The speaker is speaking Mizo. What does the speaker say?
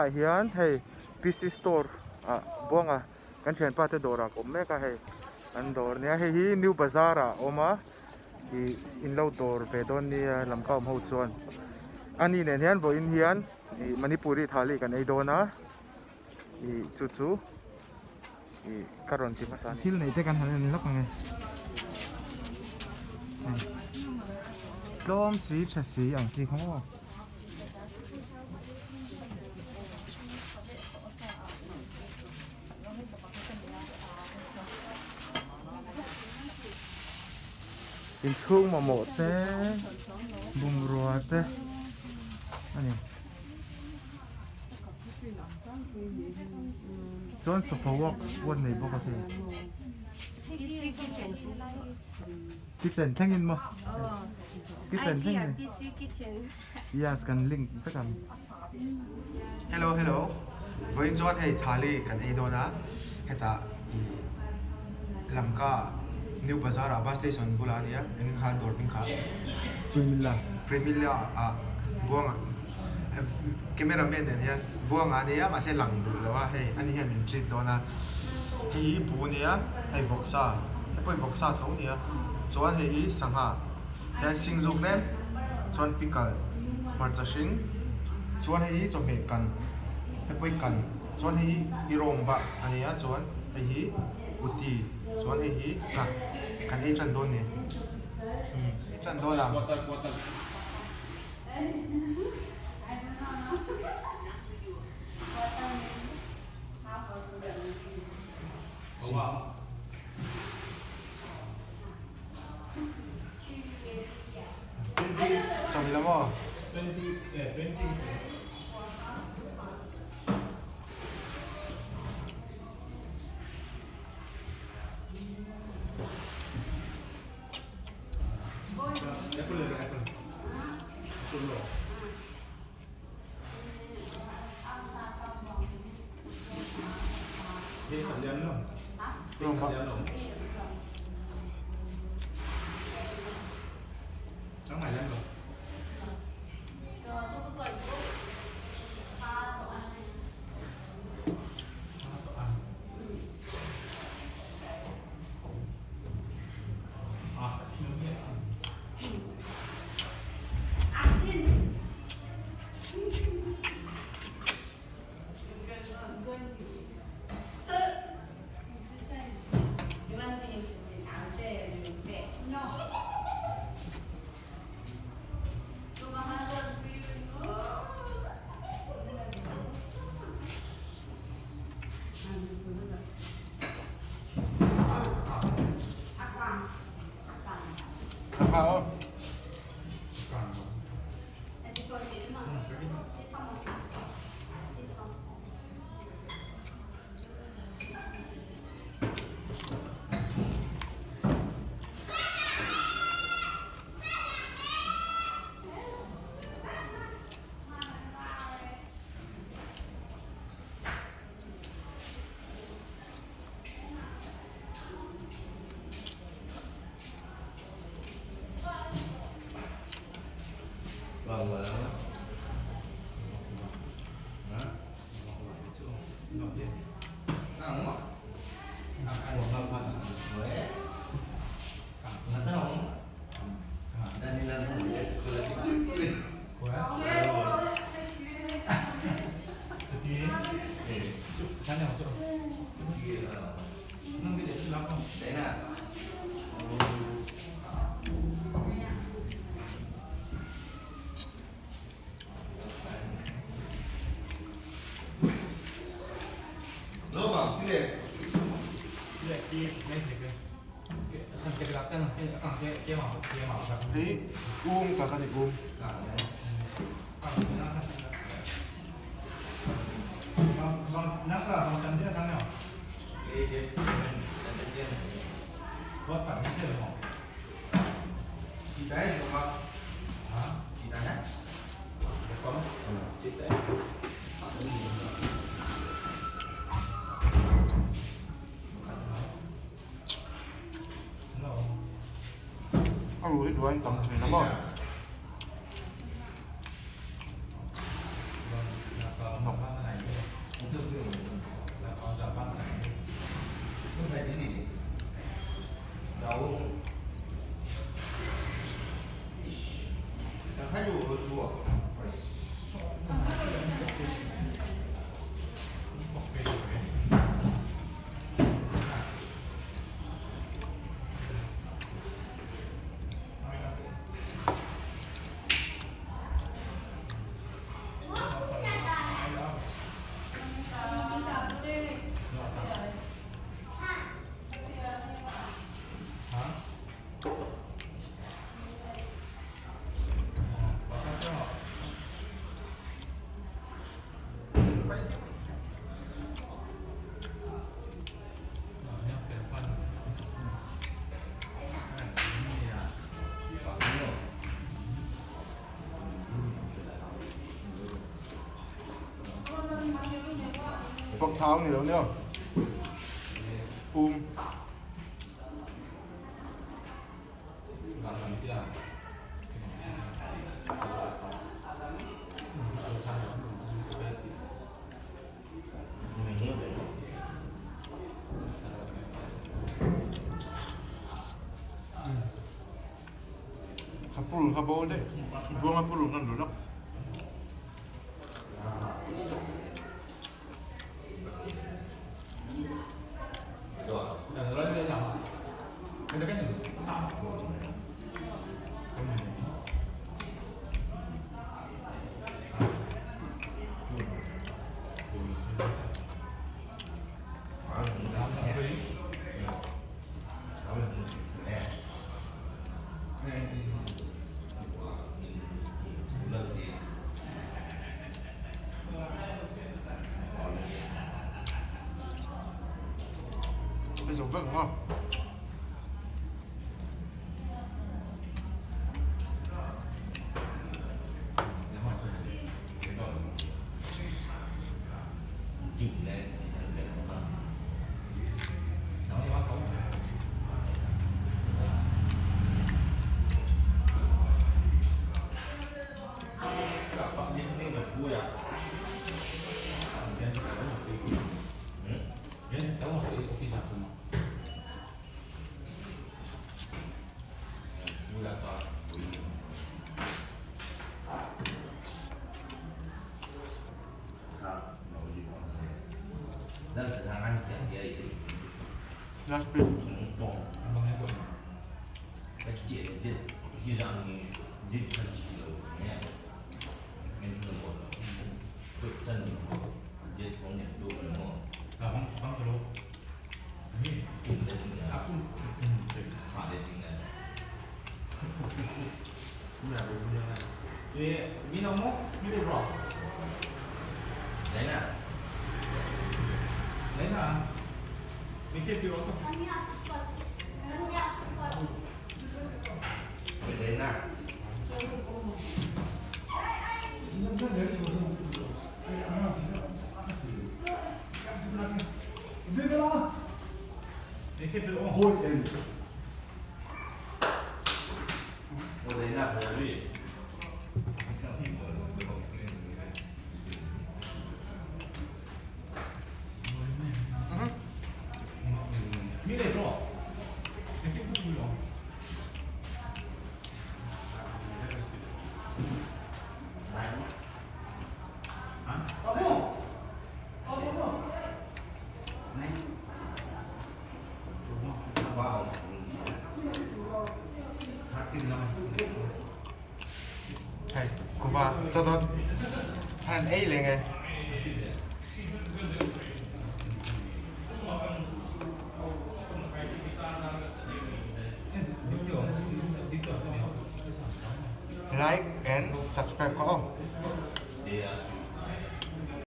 Ah hian hei PC store ah buanga kan thianpa te dawrah ka awm mek a hei an dawr nia hei hi new bazar ah a awm a ih in lo dawr ve dawn nia lamka awm ho chuan ani nen hian vawiin hian ih manipuri thali kan ei dawn a ih chu chu ih ka rawn ti hmasa a ni. Thil neih te kan han en lawk ang e tlawm si tha si ang chi kha maw. Inchhung mamawh te bungrua te a ni chuan sofa work pawh an nei bawk a hei kitchen thlengin maw kitchen thlengin. Yes kan link vek ang. Hello hello vawiin chuan hei thali kan ei dawn a hetah ih Lamka New Bazaar ah bus station bulah a nia eng kha dawr hming kha Premilla Premilla ah Buanga camera man nen hian Buanga a nia mahse lang duh lo a hei ani hian min treat dawn a hei hi bu a nia hei vawksa hei pawh hi vawksa tho a nia chuan hei hi sangha. Hian sing zawk hle chuan pickle hmarcha hring chuan hei hi chawhmeh kan hei pawh hi kan chuan hei hi i rawng bah a ni a chuan hei hi uti chuan hei hi tlak kan ei tan dawn ni umm ei tan dawn ang. Chawlh la maw? Hei um ka ka ni um. A ru hi duai tam thin a maw. Nawk. Vawk thau ni lo nia. Um. Kha purun kha bo deuh. Buanga purun kan ru lawk. Ei zo vek ang a. Last piece. Hei, kuva chawdawt han ei leng e. Like and subscribe kha aw.